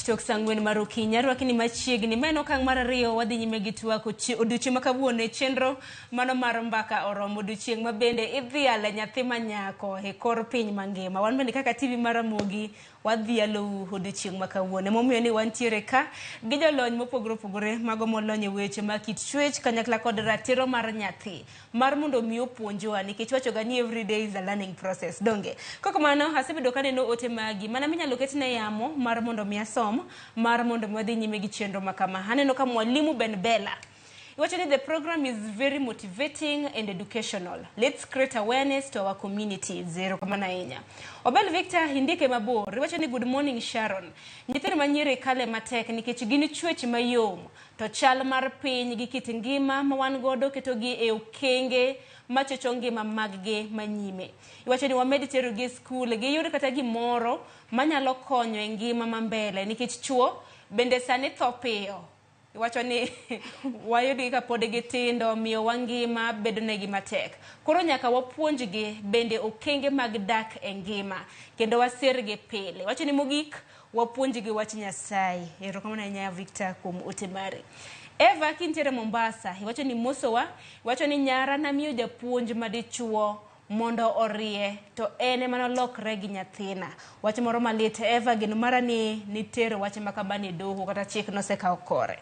5 tok saa 4 mar okinyi. Arwaki ni machiegni. Ma en okang' mar ariyo wadhi nyime gi twak odiochieng' ma kawuono e chenro mano mar mbaka oromo odiochieng' ma bende idhiale nyathi ma nyako e kor piny mangima. Wan bende kaka TV mar Ramogi wadhialou odiochieng' ma kawuono. Emomiyo ni wantiere ka gi jolony mopogore opogore mago molony e weche mag kit chwech kanyakla kod ratiro mar nyathi. Mar mondo omi opuonjwa nikech iwachoga ni every day is a learning process donge? Kok mano asebedo kaneno ote magi mana minyalo ketne e yamo mar mondo mi asom mar mondo mi wadhi nyime gi chenro ma kama. Aneno ka Mwalimu Ben Bella iwacho ni the program is very motivating and educational. Let's create awareness to our communities. Erokamano ahinya. Obel Victor indike mabor iwacho ni good morning Sharon. Nyithindo manyiri kale matek nikech gin chwech mayom To chal mar piny gi kit ngima ma wan godo ketogi e okenge machocho ngima maggi manyime. Iwacho ni wamed terogi e skul giyud kata gimoro manyalo konyo e ngima ma mbele nikech chuo bende sani tho piyo. Iwacho ni wayudgi kapod gitindo miyo wa ngima bedonegi matek. Koro nyaka wapuonjgi bende okenge mag dak e ngima kendo wasirgi pile. Iwacho ni mogik wapuonjgi wach Nyasaye. Erokamano ahinya Victor kuom ote mari. Eva kintiere Mombasa, iwacho ni mosowa, iwacho ni nyara namiyo japuonj madichuo mondo orie to en ema nolokre gi nyathina. Wach moro malit Eva, geno mara ni nitero wach ma kamano e doho kata chik nosekawo kore.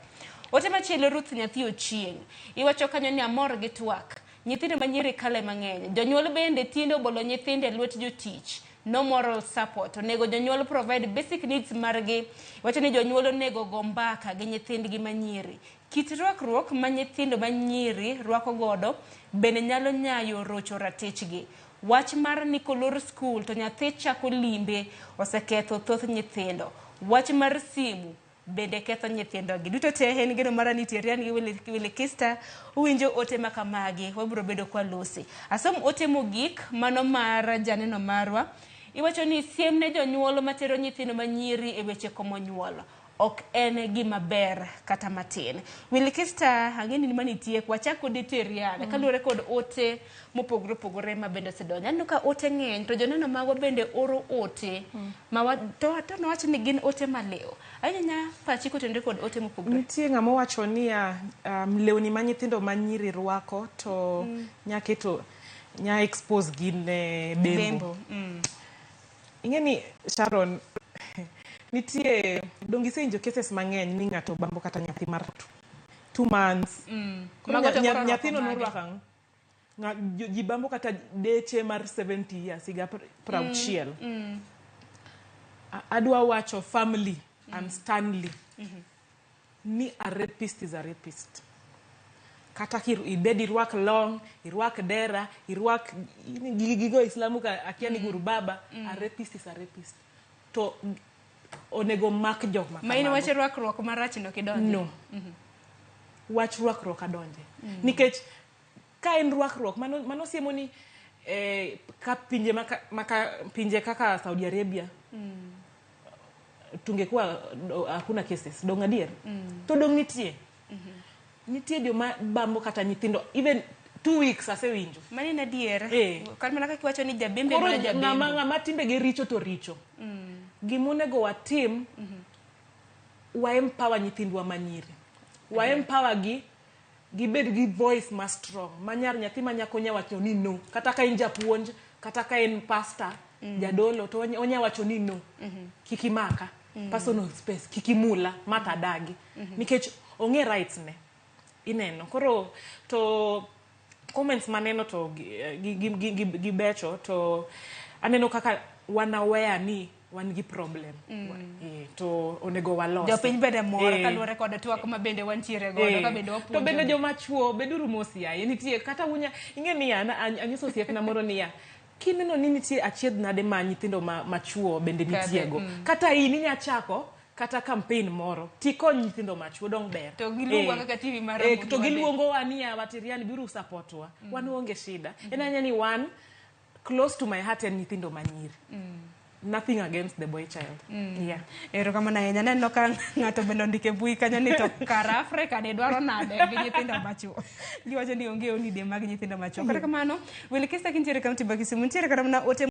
Ote machielo Ruth nyathi Ochieng', iwacho kanyo ni amor gi twak. Nyithindo manyiri kale mang'eny. Jonyuol bende tinde obolo nyithindo e lwet jotich. No moral support. Onego jonyuol provide basic needs margi. Wacho ni jonyuol onego go mbaka gi nyithindgi manyiri. Kit rwakruok ma nyithindo manyiri rwako godo bende nyalo nyayo rocho ratichgi. Wach mar ni kolor skul to nyathi chako limbe oseketho thoth nyithindo. Wach mar simu bende ketho nyithindogi. Duto te en geno mara ni Terian gi Willy Kista uwinjo ote ma kamagi wabiro bedo kwa losi. Asom ote mogik mano mar janeno marwa. Iwacho ni siem ne jonyuol matero nyithindo manyiri e weche komo nyuol ok en gima ber kata matin. Willy Kista ang'e ni manitie wachak kodi Terian kaluwore kod ote mopogore opogore ma bende osedonjo. Aneno ka ote ng'eny to joneno magwa bende oro ote ma wa, to nowach ni gin ote maliw. Ahinya pachi kotenore kod ote mopogore. Nitie ng'ama owacho niya lewni ma nyithindo manyiri rwako to nyaketo nya expose gi ne bembo. Bembo. Ing'e ni Sharon nitie donge isewinjo cases mang'eny ni ng'ato bambo kata nyathi mar 2 months. Koro Mago to koro nyathino orwako mage? norwako ang'o? Ji bambo kata deche mar 70 years higa 60. Adwa wacho firmly and sternly ni a rapist is a rapist. Kata ibed irwak long, irwak dera, irwak gigo Islamu ka akia ni guru baba, a rapist is a rapist. To onego mak jok ma Ma in kamago. wach rwakruok marach no kidonje. No. Wach rwakruok adonje. Nikech ka en rwakruok mano siemo ni ka pinje maka, pinje kaka Saudi Arabia tungekuwa hakuna cases dong adier to dong nitie joma bambo kata nyithindo even 2 weeks asewinjo. Mano en adier. Kata mana kaka iwacho ni jabembe Koro mana jabembo. ng'ama timbege richo to richo. Gimonego watim, wa empower nyithindwa manyiri, wa empower gi gibed gi voice ma strong ma nyar nyathi ma nyako nya wacho ni no, kata ka en japuonj, kata ka en pastor, jadolo, to onya wacho ni no, kik imaka, personal space, kik imula, ma tadagi, nikech ong'e rights ne ineno. Koro to comments maneno to gi becho to aneno kaka wan aware ni wan gi problem to onego walos. Jopiny bende mor kaluwore kod twak ma bende wantiere godo ka bende To wapuonjo. Bende joma chuo beduru mos yaye, nitie kata unya ing'e niya anyiso osiepna moro niya kineno ni nitie achiedh nade ma nyithindo machuo bende nitiego, kata in inya chako kata campaign moro tikony nyithindo machuo dong ber. To giluongwa kaka TV mar Ramogi To wadhi. Giluongowa niya Watirian biuru support wa, wan onge shida. En anya ni wan close to my heart en nyithindo manyiri, nothing against the boy child, yeah. Erokamano ahinya. Aneno ka ng'ato bende ondiko e mbui kanyo ni to kara Afrika ni dwaro nade gi nyithindo machuo. Giwacho ni onge holiday mag nyithindo machuo. Kata kamano, Wilkista kintiere kaunti ma Kisumu, nitiere kata mana ote